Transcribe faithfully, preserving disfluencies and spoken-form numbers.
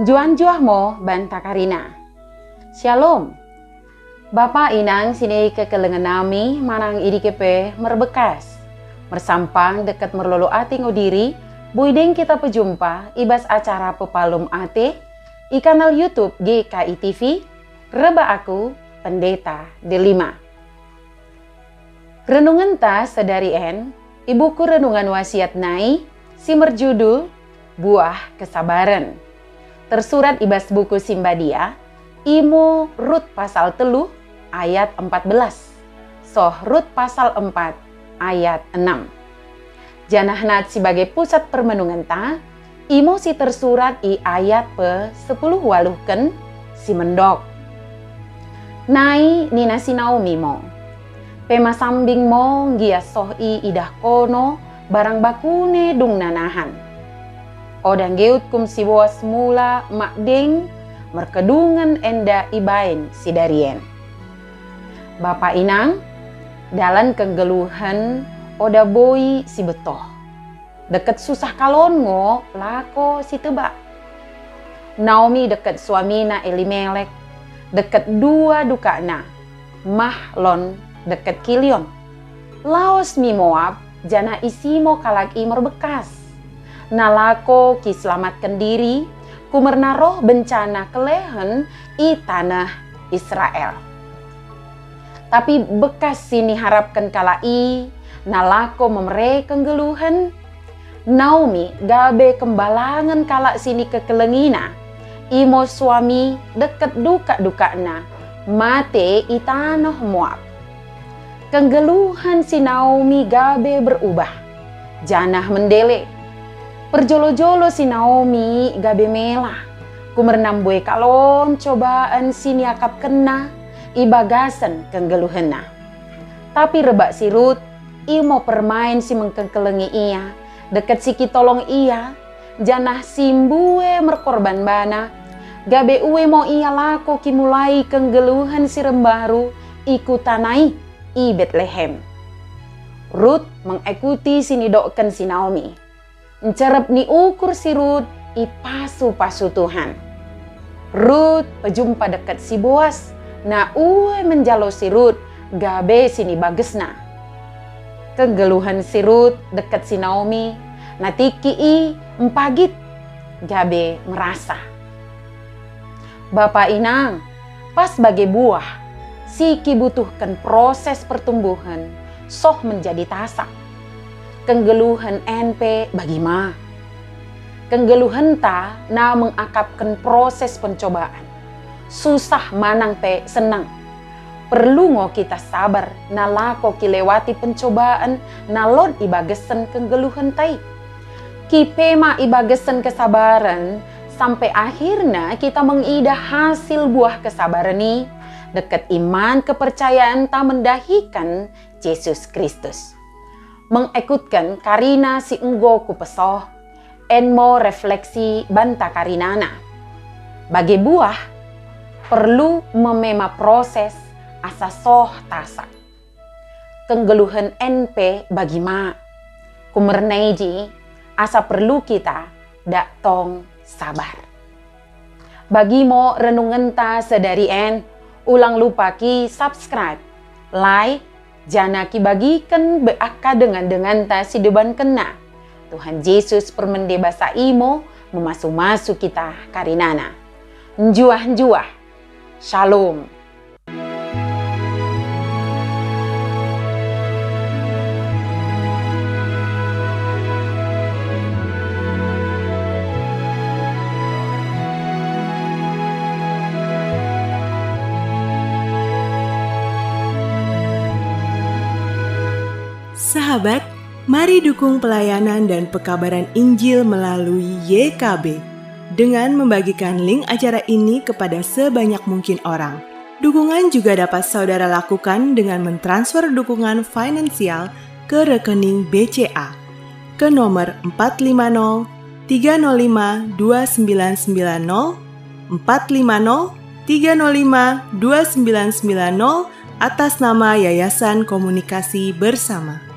Njuah-njuah mo banta karina. Syalom. Bapa inang sinikekelengen nami manang i dike pe merbekas. Mersampang dekket merlolo ate ngo diri, boi deng kita pejumpa i bas acara Pepalum Ate, i kanal YouTube G K I T V, rebbak aku, Pendeta Delima. Renungenta sedari en, i buku Renungan Wasiat nai, si merjudul Buah Kesabaren. Tersurat i bas buku Simbadia, imo Rut pasal tellu ayat empat belas, soh Rut pasal empat ayat enam. Janah nat si bage pusat permenungenta, imo si tersurat i ayat pesepuluh waluhken si mendok. Nai nina si Naomi mo, "Pema sambing mo nggiat soh i idah kono barang bakune dung nanahan. Oda nggeut kum si Boas mula madeng merkedungen enda ibain sidarien." Bapa inang, dalan kenggeluhen oda boi sibettoh. Dekket susah kalon ngo lako sitebak. Naomi dekket suamina Elimelek, dekket dua dukakna, Mahlon dekket Kilion. Laus mi Moab, janah isi mo kalak i merbekas. Nalako kiselamatken diri, kumerna roh bencana kelehen i taneh Israel. Tapi bekkas siniharapken kalak i, nalako memere kenggeluhen, Naomi gabe kembalangen kalak sinikekelengina, imo suami dekket dukak-dukakna, mate i taneh Moab. Kenggeluhen si Naomi gabe berubah, janah mendele. Perjolo-jolo si Naomi gabe mela, kumerna mbue kalon cobaan siniakapkenna i bagasen kenggeluhenna. Tapi rebbak si Rut, imo permaen si mengkekelengi ia, dekket si kitolong ia, janah si mbue merkorban bana, gabe ue mo ia lako kimulai kenggeluhen si rembaru i kuta nai, i Betlehem. Rut mengekuti sinidokken si Naomi. Ncerep ni ukur si Rut ipasu-pasu Tuhan. Rut pejumpa dekket si Boas, na ue menjalo si Rut gabe sinibagesna. Kenggeluhen si Rut dekket si Naomi, na tikki i mpagit gabe merasa. Bapa inang, pas bage buah, si kibutuhken proses pertumbuhen, soh menjadi tasak. Kenggeluhen en pe bagi ma. Kenggeluhenta na mengakapken proses pencobaan. Susah manang pe sennang. Perlu ngo kita sabar nalako kilewati pencobaan na lot i bagasen kenggeluhenta i. Kipema i bagasen kesabaren, sampe akhirna kita mengidah hasil buah kesabaren i, dekket iman kepercayaenta mendahiken Jesus Kristus. Mengekutken karina si enggo kupesoh, en mo refleksi banta karinana. Bage buah, perlu memema proses asa soh tasak. Kenggeluhen en pe bagi ma. Kumerna i ji, asa perlu kita dak tong sabar. Bagi mo renungenta sedari en, ulang lupa ki-subscribe, like, janah kibagiken be akka dengan-denganta si debankenna. Tuhan Jesus permende basa i mo memasu-masu kita karinana. Njuah-njuah. Shalom. Sahabat, mari dukung pelayanan dan pekabaran Injil melalui Y K B dengan membagikan link acara ini kepada sebanyak mungkin orang. Dukungan juga dapat saudara lakukan dengan mentransfer dukungan finansial ke rekening B C A ke nomor empat lima nol tiga nol lima dua sembilan sembilan nol, empat lima nol tiga nol lima dua sembilan sembilan nol, atas nama Yayasan Komunikasi Bersama.